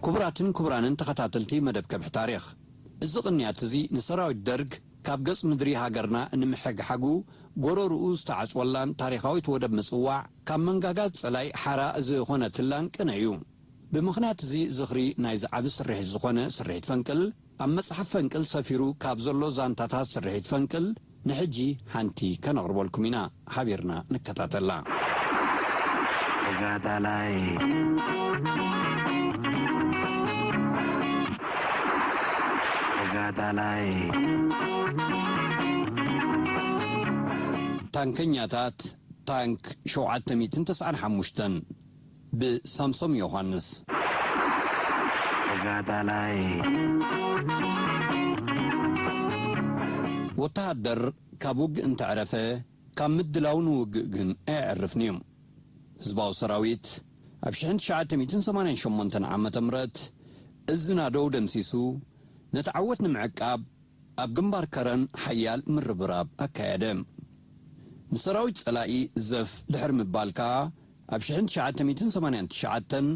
ክቡራትን ክቡራንን ተኸታተልቲ መደብ ከብሒ ታሪኽ፣ እዚ ቅንያት እዚ ንሰራዊት ደርግ ካብ ገጽ ምድሪ ሃገርና ንምሕግሓጉ ጎረርኡ ዝተዓጽወላን ታሪኻዊት ወደብ ምጽዋዕ ካብ መንጋጋ ጸላኢ ሓራ ዝኾነትላን ቅነ እዩ። ብምኽንያት እዚ ዝኽሪ ናይዚ ዓቢ ስርሒት ዝኾነ ስርሒት ፈንቅል፣ ኣብ መጽሓፍ ፈንቅል ሰፊሩ ካብ ዘሎ ዛንታታት ስርሒት ፈንቅል ንሕጂ ሓንቲ ከነቕርበልኩም ኢና። ሓቢርና ንከታተላ። ተጋዳላይ፣ ተጋዳላይ፣ ታንከኛታት፣ ታንክ ሸውዓተ ሚእትን ተስዓን ሓሙሽተን፣ ብሳምሶም ዮሃንስ። ተጋዳላይ፣ ወተሃደር ካብ ውግእ እንተዕረፈ፣ ካብ ምድላው ንውግእ ግን ኣየዕርፍን እዩ። ህዝባዊ ሰራዊት ኣብ ሽሕን ትሽዓተ ሚእትን ሰማንያን ሸሞንተን ዓመተ ምህረት እዚ ናደው ደምሲሱ፣ ነቲ ዓወት ንምዕቃብ ኣብ ግንባር ከረን ሓያል ምርብራብ ኣካየደ። ንሰራዊት ጸላኢ ዘፍ ድሕሪ ምባል ከኣ፣ ኣብ ሽሕን ትሽዓተ ሚእትን ሰማንያን ትሽዓተን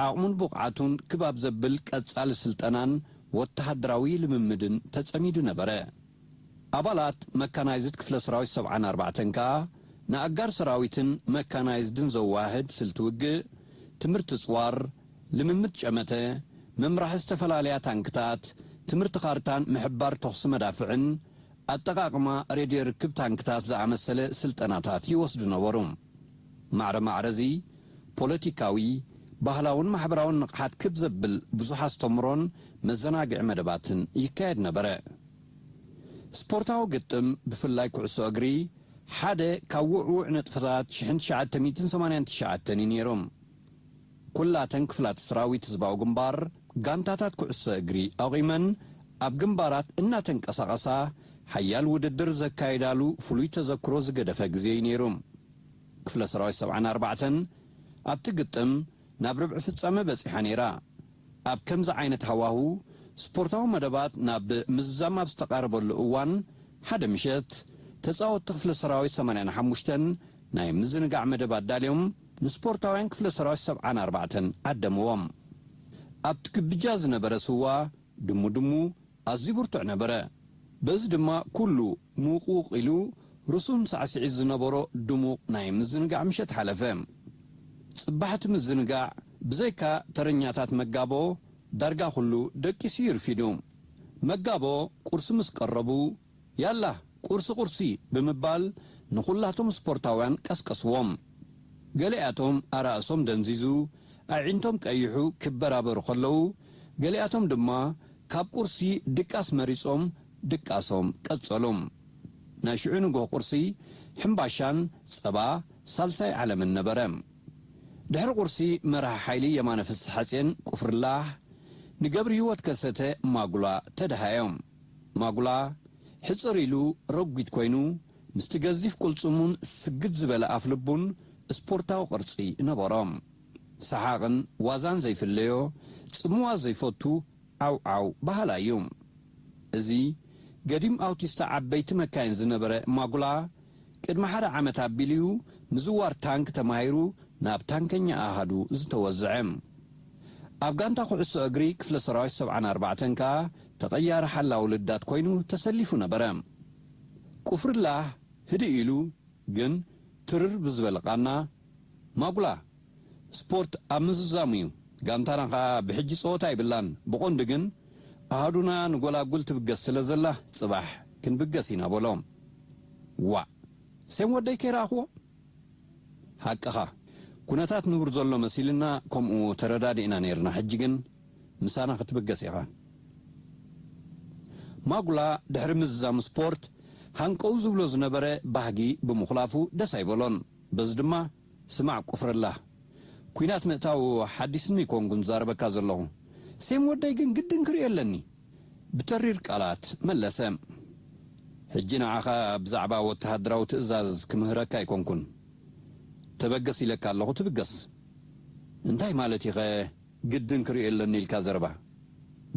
ዓቕሙን ብቕዓቱን ክብ ኣብ ዘብል ቀጻሊ ስልጠናን ወተሃደራዊ ልምምድን ተጸሚዱ ነበረ። ኣባላት መካናይዝድ ክፍለ ሰራዊት ሰብዓን ኣርባዕተን ከኣ፣ ንኣጋር ሰራዊትን መካናይዝድን ዘዋህድ ስልቲ ውግእ፣ ትምህርቲ ጽዋር፣ ልምምድ ጨመተ፣ ምምራሕ ዝተፈላለያ ታንክታት፣ ትምህርቲ ካርታን ምሕባር ተኹሲ መዳፍዕን፣ ኣጠቓቕማ ሬድዮ ርክብ ታንክታት ዝኣመሰለ ስልጠናታት ይወስዱ ነበሩ። ማዕረ ማዕረ እዚ፣ ፖለቲካዊ፣ ባህላውን ማሕበራውን ንቕሓት ክብ ዘብል ብዙሕ ኣስተምሮን መዘናግዒ መደባትን ይካየድ ነበረ። ስፖርታዊ ግጥም፣ ብፍላይ ኩዕሶ እግሪ፣ ሓደ ካብ ውዕዉዕ ንጥፈታት ሽሕን ትሽዓተ ሚእትን ሰማንያን ትሽዓተን እዩ ነይሩ። ኩላተን ክፍላት ሰራዊት ህዝባዊ ግንባር ጋንታታት ኩዕሶ እግሪ ኣቑመን ኣብ ግንባራት እናተንቀሳቐሳ ሓያል ውድድር ዘካይዳሉ ፍሉይ ተዘክሮ ዝገደፈ ግዜ እዩ ነይሩ። ክፍለ ሰራዊት ሰብዓን ኣርባዕተን ኣብቲ ግጥም ናብ ርብዒ ፍጻመ በጺሓ ነይራ። ኣብ ከምዚ ዓይነት ሃዋሁ ስፖርታዊ መደባት ናብ ምዝዛም ኣብ ዝተቓረበሉ እዋን፣ ሓደ ምሸት ተጻወትቲ ክፍለ ሰራዊት ሰማንያን ሓሙሽተን ናይ ምዝንጋዕ መደብ ኣዳልዮም ንስፖርታውያን ክፍለ ሰራዊት ሰብዓን ኣርባዕተን ዓደምዎም። ኣብቲ ግብጃ ዝነበረ ስዋ ድሙ ድሙ ኣዝዩ ብርቱዕ ነበረ። በዚ ድማ ኩሉ ሙቕውቕ ኢሉ ርሱን ሳዕስዒት ዝነበሮ ድሙቕ ናይ ምዝንጋዕ ምሸት ሓለፈ። ጽባሕቲ ምዝንጋዕ ብዘይካ ተረኛታት መጋቦ ዳርጋ ኩሉ ደቂሱ ይርፊዱ። መጋቦ ቁርሲ ምስ ቀረቡ፣ "ያላ ቁርሲ ቁርሲ" ብምባል ንኹላቶም ስፖርታውያን ቀስቀስዎም። ገሊኣቶም ኣራእሶም ደንዚዙ፣ ኣዒንቶም ቀይሑ ክበራበሩ ከለዉ፣ ገሊኣቶም ድማ ካብ ቁርሲ ድቃስ መሪጾም ድቃሶም ቀጸሉ። ናይ ሽዑ ንግሆ ቁርሲ ሕምባሻን ጸባ ሳልሳይ ዓለምን ነበረ። ድሕሪ ቁርሲ መራሒ ሓይሊ የማነ ፍስሓጽዮን ቁፍርላህ ንገብርሂወት ከሰተ ማጉላ ተደሃዮም። ማጉላ ሕጽር ኢሉ ረጒድ ኮይኑ፣ ምስቲ ገዚፍ ቅልጽሙን ስግድ ዝበለ ኣፍልቡን ስፖርታዊ ቅርጺ ነበሮ። ሰሓቕን ዋዛን ዘይፍለዮ፣ ጽምዋ ዘይፈቱ ዓው ዓው በሃላይ እዩ። እዚ ገዲም ኣውቲስታ ዓበይቲ መካይን ዝነበረ ማጉላ፣ ቅድሚ ሓደ ዓመት ኣቢሉ እዩ ምዝዋር ታንክ ተማሂሩ ናብ ታንከኛ ኣሃዱ ዝተወዝዐ። ኣብ ጋንታ ኩዕሶ እግሪ ክፍለ ሰራዊት ሰብዓን ኣርባዕተን ከኣ ተቐያሪ ሓላዊ ልዳት ኮይኑ ተሰሊፉ ነበረ። ቁፍርላህ ህድእ ኢሉ ግን ትርር ብዝበለ ቃና፣ ማጉላ፣ ስፖርት ኣብ ምዝዛሙ እዩ። ጋንታና ኸኣ ብሕጂ ጸወታ ኣይብላን። ብቐንዱ ግን ኣሃዱና ንጎላጉል ትብገስ ስለ ዘላ፣ ጽባሕ ክንብገስ ኢና በሎ። ዋእ፣ ሴም ወደይ ከይረኣኽዎ? ሓቅኻ፣ ኩነታት ንቡር ዘሎ መሲልና ከምኡ ተረዳዲእና ነይርና። ሕጂ ግን ምሳና ክትብገስ ኢኻ። ማጉላ ድሕሪ ምዝዛም ስፖርት ሃንቀው ዝብሎ ዝነበረ ባህጊ ብምኹላፉ ደስ ኣይበሎን። በዚ ድማ፣ ስማዕ ቁፍርላ፣ ኲናት ምእታው ሓዲስኒ ኣይኮንኩን ዛረበካ ዘለኹ። ሴም ወደይ ግን ግድን ክርእዮ ኣለኒ፣ ብተሪር ቃላት መለሰ። ሕጂ ንዓኻ ብዛዕባ ወተሃደራዊ ትእዛዝ ክምህረካ ኣይኮንኩን። ተበገስ ኢለካ ኣለኹ፣ ትብገስ። እንታይ ማለት ኢኸ ግድን ክርእዮ ኣለኒ ኢልካ ዘረባ?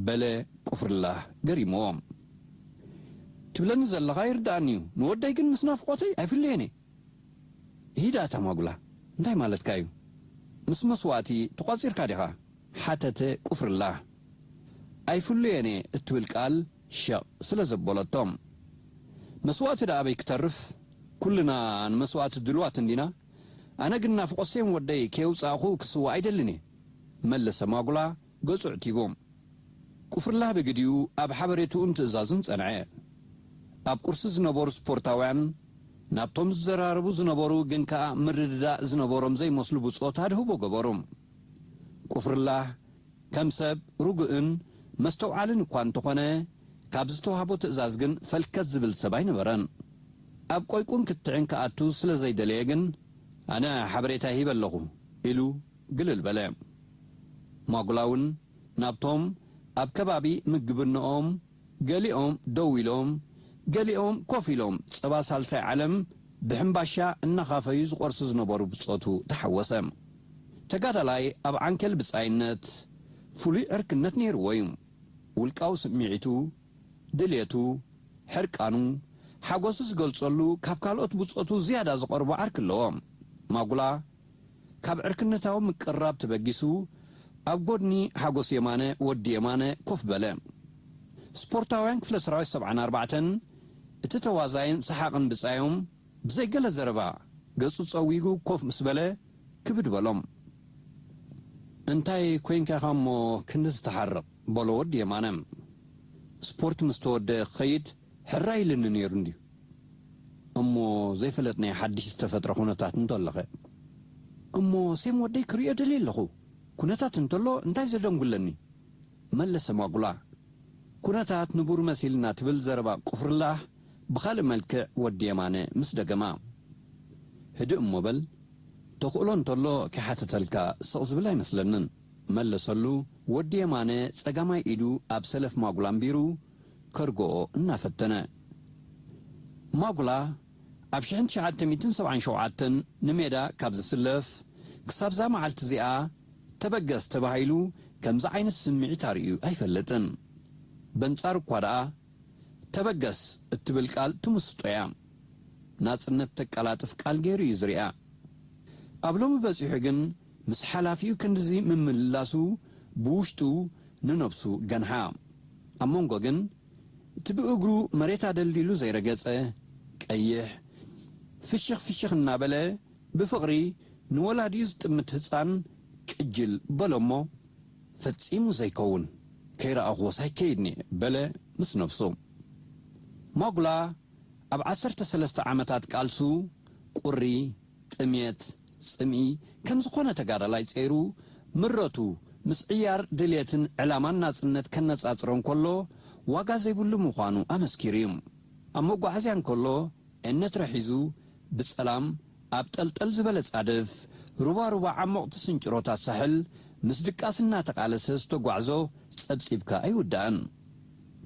በለ ቁፍርላህ ገሪምዎ። ትብለኒ ዘለኻ ይርድኣኒ እዩ። ንወደይ ግን ምስ ናፍቖተይ ኣይፍለየን እየ። ሂድ ኣታ ማጉላ፣ እንታይ ማለትካ እዩ? ምስ መስዋእቲ ተቋጺርካ ዲኻ? ሓተተ ቁፍርላህ። ኣይፍለየን እየ እትብል ቃል ሸቕ ስለ ዘበለቶ። መስዋእቲ ደኣ ኣበይ ክተርፍ? ኩልና ንመስዋእቲ ድሉዋት እንዲና። ኣነ ግን ናፍቖት ሴም ወደይ ከየውጻእኹ ክስዋእ ኣይደልን እየ፣ መለሰ ማጉላ ገጹ ኣዕቲቡ። ቁፍርላህ ብግዲኡ ኣብ ሓበሬትኡን ትእዛዙን ጸንዐ። ኣብ ቁርሲ ዝነበሩ ስፖርታውያን ናብቶም ዝዘራረቡ ዝነበሩ ግን ከኣ ምርድዳእ ዝነበሮም ዘይመስሉ ብጾት ኣድህቦ ገበሩ። ቁፍርላህ ከም ሰብ ርጉእን መስተውዓልን እኳ እንተኾነ፣ ካብ ዝተዋህቦ ትእዛዝ ግን ፈልከት ዝብል ሰብ ኣይነበረን። ኣብ ቆይቁን ክትዕን ክኣቱ ስለ ዘይደለየ ግን፣ ኣነ ሓበሬታ ሂበ ኣለኹ ኢሉ ግልል በለ። ማጉላ እውን ናብቶም ኣብ ከባቢ ምግብንኦም፣ ገሊኦም ደው ኢሎም፣ ገሊኦም ኮፍ ኢሎም ጸባ ሳልሳይ ዓለም ብሕምባሻ እናኻፈዩ ዝቖርሱ ዝነበሩ ብጾቱ ተሓወሰ። ተጋዳላይ ኣብ ዓንኬል ብጻይነት ፍሉይ ዕርክነት ነይርዎ እዩ። ውልቃዊ ስምዒቱ፣ ድሌቱ፣ ሕርቃኑ፣ ሓጎሱ ዝገልጸሉ ካብ ካልኦት ብጾቱ ዝያዳ ዝቐርቦ ዓርኪ ኣለዎ። ማጉላ ካብ ዕርክነታዊ ምቅርራብ ተበጊሱ ኣብ ጎድኒ ሓጎስ የማነ፣ ወዲ የማነ፣ ኮፍ በለ። ስፖርታውያን ክፍለ ሰራዊት ሰብዓን ኣርባዕተን እቲ ተዋዛይን ሰሓቕን ብጻዮም ብዘይ ገለ ዘረባ ገጹ ጸዊጉ ኮፍ ምስ በለ ክብድ በሎም። እንታይ ኮይንካ ኢኻ እሞ ክንድዚ ትሓርቕ? በሎ ወዲ የማነ። ስፖርት ምስ ተወደአ ክኸይድ ሕራይ ኢልኒ ነይሩ እንድዩ። እሞ ዘይፈለጥናዮ ሓድሽ ዝተፈጥረ ኩነታት እንተሎኸ? እሞ ሴም ወደይ ክርእዮ ደልየ ኣለኹ። ኩነታት እንተሎ እንታይ ዘደንጉለኒ? መለሰ ማጉላ። ኩነታት ንቡር መሲልና ትብል ዘረባ ቁፍርላህ ብኻልእ መልክዕ ወዲ የማነ ምስ ደገማ። ህድእ እሞ በል፣ ተኽእሎ እንተሎ ክሓተተልካ ስቕ ዝብል ኣይመስለንን፣ መለሰሉ ወዲ የማነ ጸጋማይ ኢዱ ኣብ ሰለፍ ማጉላ ኣንቢሩ ከርግኦ እናፈተነ። ማጉላ ኣብ ሽሕን ትሽዓተ ሚእትን ሰብዓን ሸውዓተን ንሜዳ ካብ ዝስለፍ ክሳብ እዛ መዓልቲ እዚኣ ተበገስ ተባሂሉ ከምዚ ዓይነት ስምዒት ኣርእዩ ኣይፈልጥን። በንጻሩ እኳ ደኣ ተበገስ እትብል ቃል ትምስጦ እያ። ናጽነት ተቀላጥፍ ቃል ገይሩ እዩ ዝሪኣ። ኣብ ሎሚ በጺሑ ግን ምስ ሓላፊኡ ክንድዚ ምምልላሱ ብውሽጡ ንነብሱ ገንሓ። ኣብ መንጎ ግን እቲ ብእግሩ መሬት ኣደልዲሉ ዘይረገጸ ቀይሕ ፍሽኽ ፍሽኽ እናበለ ብፍቕሪ ንወላዲኡ ዝጥምት ህጻን ቅጅል በሎ እሞ፣ ፈጺሙ ዘይከውን፣ ከይረኣኹዎስ ኣይከይድን እየ በለ ምስ ነብሱ። ማጉላ ኣብ ዓሰርተ ሰለስተ ዓመታት ቃልሱ ቁሪ፣ ጥምየት፣ ጽምኢ ከም ዝኾነ ተጋዳላይ ጸይሩ ምረቱ ምስ ዕያር ድልየትን ዕላማን ናጽነት ከነጻጽሮ እንከሎ ዋጋ ዘይብሉ ምዃኑ ኣመስኪሩ እዩ። ኣብ መጓዓዝያ እንከሎ እነት ረሒዙ ብጸላም ኣብ ጠልጠል ዝበለ ጻድፍ ሩባ ሩባ ዓሞቕቲ ስንጭሮታት ሳሕል ምስ ድቃስ እናተቓለሰ ዝተጓዕዞ ጸብጺብካ ኣይውዳእን።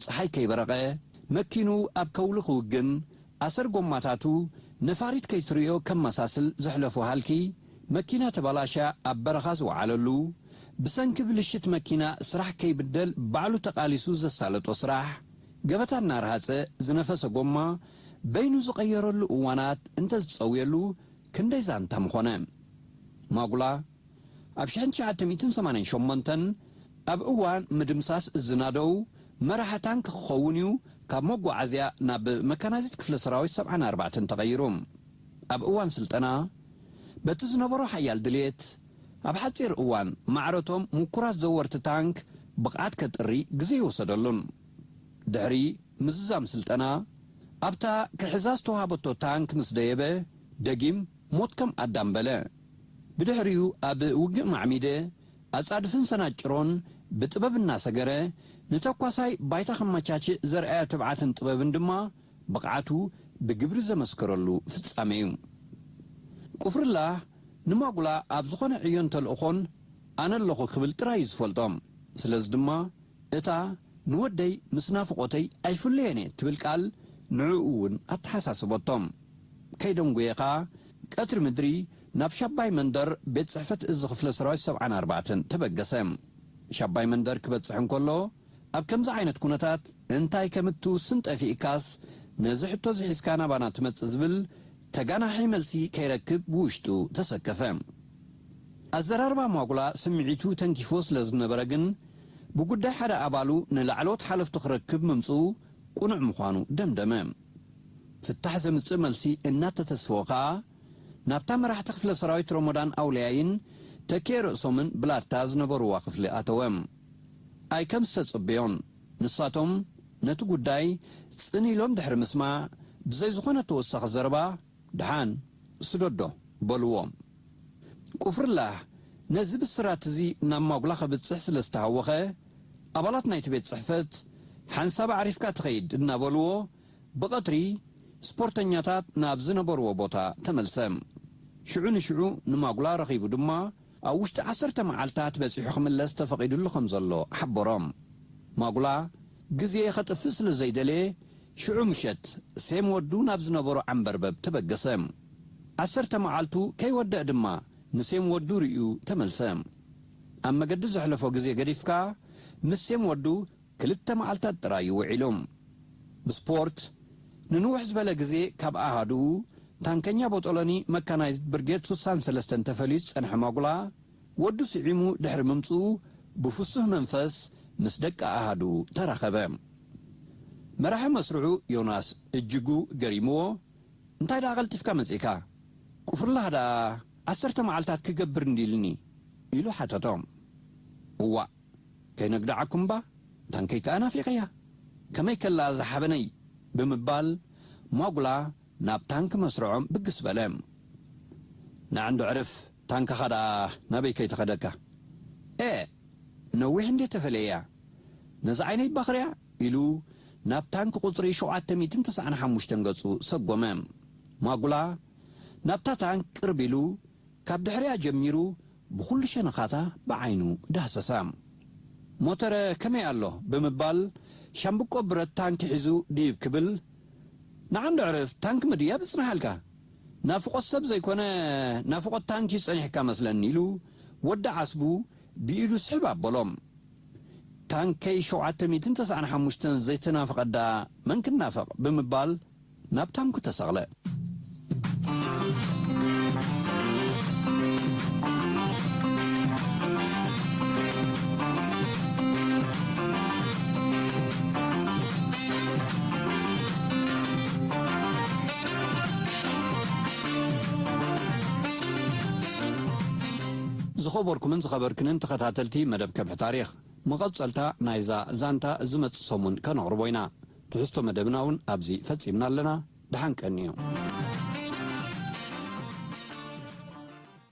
ጸሓይ ከይበረቐ መኪኑ ኣብ ከውሊ ክውግን ኣሰር ጎማታቱ ነፋሪት ከይትርእዮ ከመሳስል ዘሕለፎ ሃልኪ መኪና ተባላሽያ ኣብ በረኻ ዝወዓለሉ፣ ብሰንኪ ብልሽት መኪና ስራሕ ከይብደል ባዕሉ ተቓሊሱ ዘሳለጦ ስራሕ፣ ገበታ እናረሃጸ ዝነፈሰ ጎማ በይኑ ዝቐየረሉ እዋናት እንተዝጸውየሉ ክንደይ ዛንታ ምኾነ። ማጉላ ኣብ ሽሕን ትሽዓተ ሚእትን ሰማንያን ሸሞንተን ኣብ እዋን ምድምሳስ ዝናደው መራሒ ታንክ ክኸውን እዩ ካብ መጓዓዝያ ናብ መካናይዝድ ክፍለ ሰራዊት ሰብዓን ኣርባዕተን ተቐይሩ። ኣብ እዋን ስልጠና በቲ ዝነበሮ ሓያል ድልየት፣ ኣብ ሓጺር እዋን ማዕረቶም ምኩራት ዘወርቲ ታንክ ብቕዓት ከጥሪ ግዜ ይወሰደሉን። ድሕሪ ምዝዛም ስልጠና፣ ኣብታ ክሕዛ ዝተዋሃበቶ ታንክ ምስ ደየበ፣ ደጊም ሞት ከም ኣዳም በለ። ብድሕሪኡ ኣብ ውግእ ማዕሚደ፣ ኣጻድፍን ሰናጭሮን ብጥበብ እናሰገረ፣ ንተኳሳይ ባይታ ከመቻችእ ዘርኣዮ ትብዓትን ጥበብን ድማ ብቕዓቱ ብግብሪ ዘመስከረሉ ፍጻሜ እዩ። ቁፍርላህ ንማጉላ ኣብ ዝኾነ ዕዮን ተልእኾን ኣነ ኣለኹ ክብል ጥራይ እዩ ዝፈልጦ። ስለዚ ድማ እታ ንወደይ ምስ ናፍቖተይ ኣይፍለዮን እየ ትብል ቃል ንዕኡ እውን ኣተሓሳሰበቶ። ከይደንጎየ ኸኣ ቀትሪ ምድሪ ናብ ሻባይ መንደር ቤት ጽሕፈት እዚ ክፍለ ሰራዊት ሰብዓን ኣርባዕተን ተበገሰ። ሻባይ መንደር ክበጽሕ እንከሎ፣ ኣብ ከምዚ ዓይነት ኩነታት እንታይ ከም እትውስን ጠፊእካስ ነዚ ሕቶ እዚ ሒዝካ ናባና ትመጽእ ዝብል ተጋናሒ መልሲ ከይረክብ ብውሽጡ ተሰከፈ። ኣዘራርባ ማጉላ ስምዒቱ ተንኪፎ ስለ ዝነበረ ግን፣ ብጉዳይ ሓደ ኣባሉ ንላዕለዎት ሓለፍቱ ክረክብ ምምጽኡ ቅኑዕ ምዃኑ ደምደመ። ፍታሕ ዘምጽእ መልሲ እናተተስፈወ ከኣ፣ ናብታ መራሕቲ ክፍለ ሰራዊት ሮሞዳን ኣውለያይን ተኪኤ ርእሶምን ብላታ ዝነበርዋ ክፍሊ ኣተወ። ኣይ ከም ዝተጸበዮን፣ ንሳቶም ነቲ ጉዳይ ጽን ኢሎም ድሕሪ ምስማዕ፣ ብዘይ ዝኾነ ተወሳኺ ዘረባ፣ "ደሓን፣ ስደዶ" በልዎ። ቁፍርላህ ነዚ ብስራት እዚ ናብ ማጉላ ከብጽሕ ስለ ዝተሃወኸ፣ ኣባላት ናይቲ ቤት ጽሕፈት፣ "ሓንሳብ ኣዕሪፍካ ትኸይድ" እናበልዎ፣ ብቐትሪ ስፖርተኛታት ናብ ዝነበርዎ ቦታ ተመልሰ። ሽዑ ንሽዑ ንማጉላ ረኺቡ ድማ፣ ኣብ ውሽጢ ዓሰርተ መዓልታት በጺሑ ክምለስ ተፈቒዱሉ ከም ዘሎ ሓበሮም። ማጉላ ግዜ ኸጥፍእ ስለ ዘይደለየ፣ ሽዑ ምሸት ሴም ወዱ ናብ ዝነበሮ ዓንበርበብ ተበገሰ። ዓሰርተ መዓልቱ ከይወደአ ድማ ንሴም ወዱ ርእዩ ተመልሰ። ኣብ መገዲ ዘሕለፎ ግዜ ገዲፍካ፣ ምስ ሴም ወዱ ክልተ መዓልታት ጥራይ እዩ ውዒሉ። ብስፖርት ንንውሕ ዝበለ ግዜ ካብ ኣሃዱኡ ታንከኛ ቦጦሎኒ መካናይዝድ ብርጌድ ስሳን ሰለስተን ተፈልዩ ዝጸንሐ ማጉላ፣ ወዱ ስዒሙ ድሕሪ ምምጽኡ ብፍሱህ መንፈስ ምስ ደቂ ኣሃዱኡ ተራኸበ። መራሒ መስርዑ ዮናስ እጅጉ ገሪምዎ፣ "እንታይ ደኣ ቀልጢፍካ መጺእካ? ቁፍርላህ ደኣ ዓሰርተ መዓልታት ክገብር እንዲልኒ?" ኢሉ ሓተቶ። "እዋእ፣ ከይነግዳዓኩም እባ፣ ታንከይ ከኣ ናፊቐያ። ከመይ ከላ እዛ ሓበነይ?" ብምባል ማጉላ ናብ ታንክ መስርዖም ብግስ በለ። "ንዓንዶ ዕርፍ፣ ታንክኻ ደኣ ናበይ ከይተኸደካ?" "ኤ፣ ነዊሕ እንዴ ተፈለያ፣ ነዚ ዓይነይ ባኽርያ?" ኢሉ ናብ ታንክ ቁጽሪ ሸውዓተ ሚእትን ተስዓን ሓሙሽተን ገጹ ሰጎመ። ማጉላ ናብታ ታንክ ቅርብ ኢሉ፣ ካብ ድሕሪኣ ጀሚሩ ብኹሉ ሸነኻታ ብዓይኑ ዳህሰሳ። "ሞተረ ከመይ ኣሎ?" ብምባል ሻምብቆ ብረት ታንክ ሒዙ ድይብ ክብል፣ "ንዓንዶ ዕርፍ፣ ታንክ ምድያብ ይጽንሓልካ። ናፍቖት ሰብ ዘይኮነ፣ ናፍቖት ታንክ እዩ ጸኒሕካ መስለኒ" ኢሉ ወዲ ዓስቡ ብኢዱ ስሕብ ኣበሎም። "ታንከይ ሸውዓተ ሚእትን ተስዓን ሓሙሽተን ዘይተናፈቐት ደኣ መን ክናፈቕ?" ብምባል ናብ ታንኩ ተሰቕለ። ዝኸበርኩምን ዝኸበርክንን ተኸታተልቲ መደብ ከብሒ ታሪኽ፣ መቐጸልታ ናይዛ ዛንታ ዝመጽእ ሰሙን ከነቕርቦ ኢና። ትሕዝቶ መደብና እውን ኣብዚ ፈጺምና ኣለና። ደሓን ቀንዩ።